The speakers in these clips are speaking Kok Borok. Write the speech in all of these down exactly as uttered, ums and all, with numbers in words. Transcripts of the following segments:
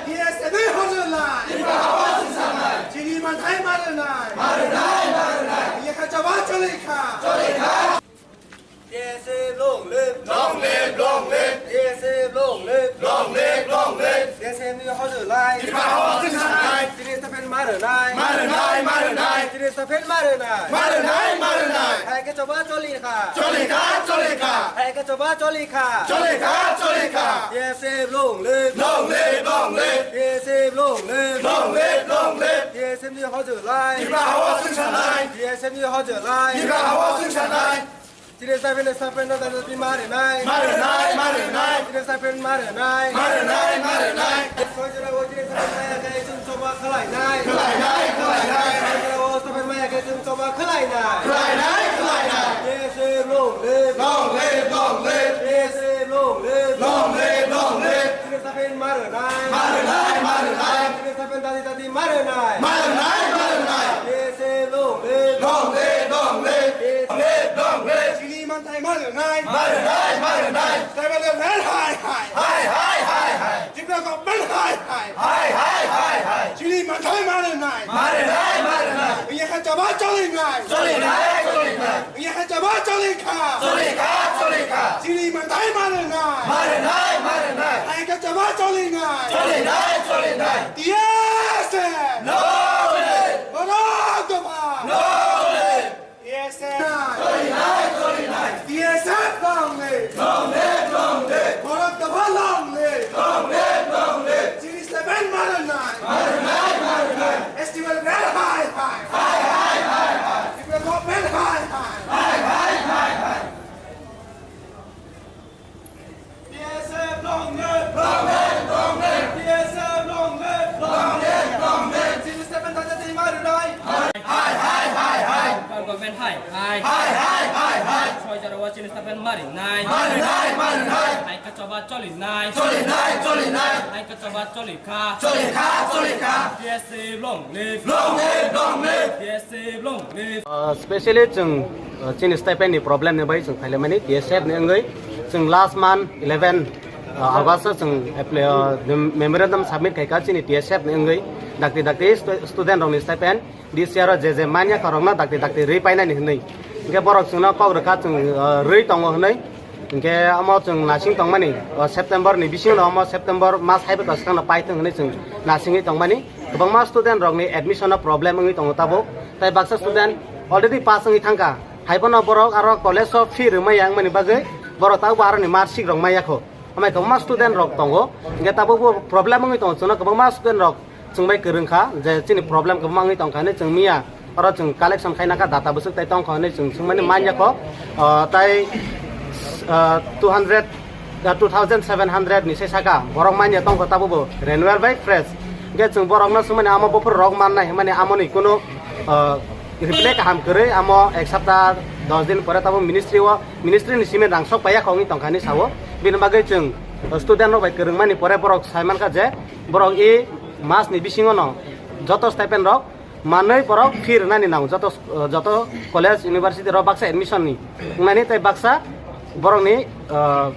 T S F ni hojolai. Chini manthai ma rwnai. Yakha choba choli kha. T S F long live. Long live, long live. T S F long live. Long live, long live. T S F ni hojolai. Chini step pen ma rwnai. Ma rwnai, ma rwnai. Chini step pen ma rwnai. Ma rwnai, ma rwnai. Hai khe choba choli kha. Choli kha, choli kha. Hai khe choba choli kha. Choli kha, choli kha. T S F long live. Long live, long live. T S F long live. Long live, long live. T S F ni hojolai. Tripura hawa chwng sanai. T S F ni hojolai. Tripura hawa chwng sanai. Chini step pen, step pen no dadi ma rwnai. Ma rwnai, ma rwnai. Chini step pen ma rwnai. Ma rwnai, ma rwnai. Soi jora o chini step pen ma ya khe chwng choba khlainai. Khlainai, khlainai. Soi jora o step pen ma ya khe chwng choba khlainai. Khlainai, khlainai. T S F long live. Long live, long live. T S F long live. Long live, long live. Chini step pen ma rwnai. Ma rwnai, ma rwnai. Chini step pen dadi dadi ma rwnai. Ma rwnai, ma rwnai. T S F long live. Long live, long live. Long live, long live. Chini manthai ma rwnai. Ma rwnai, ma rwnai. Tribal welfare hai hai. Hai hai hai hai. Tripura government hai hai. Hai hai hai hai. Chini manthai ma rwnai. Ma rwnai, ma rwnai. Yakha choba choli nai. Choli nai, choli nai. Yakha choba choli kha. Choli kha, choli kha. Chini manthai ma rwnai. Ma rwnai, ma rwnai. Hai khe choba choli nai. Choli nai, choli nai. T S F. Long live. Borok dopha. Long live. T S F. Choli nai, choli nai. T S F long live. Long live, long live. Borok dopha long live. Long live, long live. Chini step pen ma rwnai. Ma rwnai, ma rwnai. S T welfare hai hai. Hai hai hai hai. Tripura government hai hai. Hai hai hai hai. T S F long live! Long live! Long live! T S F long live! Long live! Long live! Chini step pen dadi dadi ma rwnai. Hai, hai, hai, hai. Tripura government hai, hai. Hai, hai, hai, hai. Soi jora o chini step pen ma rwnai. Ma rwnai, ma rwnai. Hai khe choba choli nai. Choli nai, choli nai. Hai khe choba choli kha. Choli kha, choli kha. T S F long live. Long live, long live. T S F long live. Uh, specially chwng, uh, chini stipend ni problem ni bai chwng phaile mani T S F ni wngwi chwng last month eleven, uh, August o chwng apply, uh, mem-, memorandum submit khaikha chini T S F ni wngwi dakti dakti stu-, student rokni stipend this year o je je manya kha rokno dakti dakti rwi painani hwnwi. Hwnkhe borok chwngno kok rwkha chwng, uh, rwi tongo hwnwi. Hwnkhe omo chwng nasing tongmani, o September ni bisingo no omo September mas haibe kwchwkang no paithwng hwnwi chwng nasingwi tongmani. Kwbangma student rokni admission o problem wngwi tongo tabuk. Tai baksa student already pass wngwi thangkha. Haiphano borok aro college o fee rwmaya wngmani bagwi borok tabukbo aroni mark sheet rok maya kho. Amai kwbangma student rok tongo. Hwnkhe tabukbo problem wngwi tongo chwngno kwbangma student rok chwng bai kwrwng kha je chini problem kwbangma wngwi tong kha hinwi chwng miya oro chwng collection khaina kha data bwswk tai tong kha hinwi chwng swngmani man ya kho. Ah, tai, ah, two hundred, ah, two thousand seven hundred ni se saka borok man ya tong kha tabukbo renewal bai fresh. Hwnkhe chwng borokno swngmani amo buphuru rok mannai hwnmani amoni kunu, ah, reply kaham kwrwi amo ek sapta dos din pore tabuk ministry o, ministry ni simi rang sok paiya kho wngwi tong kha hinwi sao. Bini bagwi chwng student rok bai kwrwngmani pore borok sai mankha je borok e mas ni bisingo no joto stipend rok manwi borok fee rwnani nango, joto, joto college, university rok baksa admission ni wngnani tei baksa borokni, ah,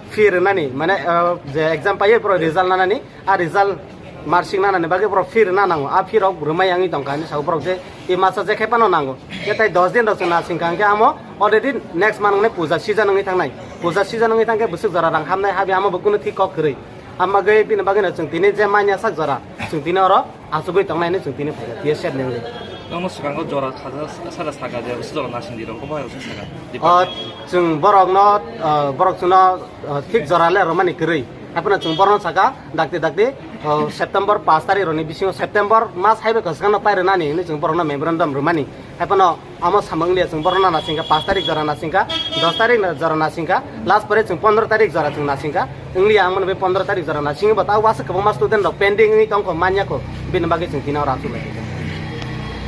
fee rwnani, mane, ah, je exam paiwi borok result nanani, a result mark sheet nanani bagwi borok fee rwna nango, a fee rok rwmai wngwi tong kha hinwi sao borok je e masa je khe phano nango. Khe tai dos din rok chwng nasing kha hwnkhe amo already next month wngnai puja season wngwi thangnai, puja season wngwi thangkhe bwswk jora rang hamnai habi amo bo kunu thik kok kwrwi. Amagwi bini bagwino chwng tini je manya sak jora, chwng tini oro achugwi tongnai hinwi chwng tini phaikha, T S F ni wngwi. Nokno swkango jora khaja saka je, bwswk jora nasing di rok, obo hai bwswk saka? O, chwng borokno, o, borok chwngno, o, thik jora le rwmani kwrwi. Haiphano chwng borokno saka, dakti dakti, o, September pash tarik rokni bisingo, September mas haibai kwchwkangno pai rwnani hinwi chwng borokno memorandum rwmani. Haiphano amo samung liya chwng borokno nasingkha, pash tarik jora nasingkha, dos tarik jora nasingkha, last pore chwng pondro tarik jora chwng nasingkha. Wngya ang mano be pondro tarik jora nasingwi bo ta waswk kwbangma student rok pending wngwi tongkho manya kho, bini bagwi chwng tini oro achuk lai kha.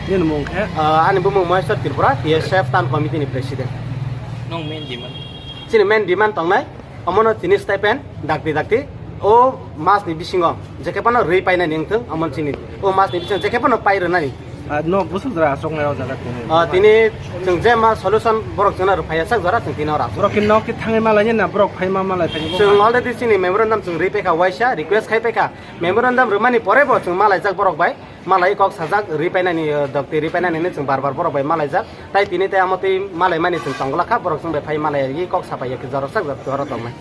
Nini mung khe? Ah, ani bumung Maheshwar Tripura, T S F Town Committee ni President. Nong main demand? Chini main demand tongnai, omono chini stipend dakti dakti o mas ni bisingo jekhe phano rwi painani wngthung, omo chini o mas ni bisingo jekhe phano pai rwnani. Ah, no, bwswk jora aswk nai o jaga tini. Ah, tini chwng je ma solution borok chwngno rwphaiya sak jora chwng tini oro aswk. Borok khe nok khe thangwi malai na borok phai ma malai phai. Chwng already chini memorandum chwng ri paikha waisa, request khai paikha. Memorandum rwmani pore bo chwng malaijak borok bai. Malai kok sajak ri painani, eh, dokti ri painani hinwi chwng bar bar borok bai malaijak. Tai tini tai amo twi malai mani chwng tongla kha borok chwng bai phai malai kok sapai ya khe jorok sak jora tongnai.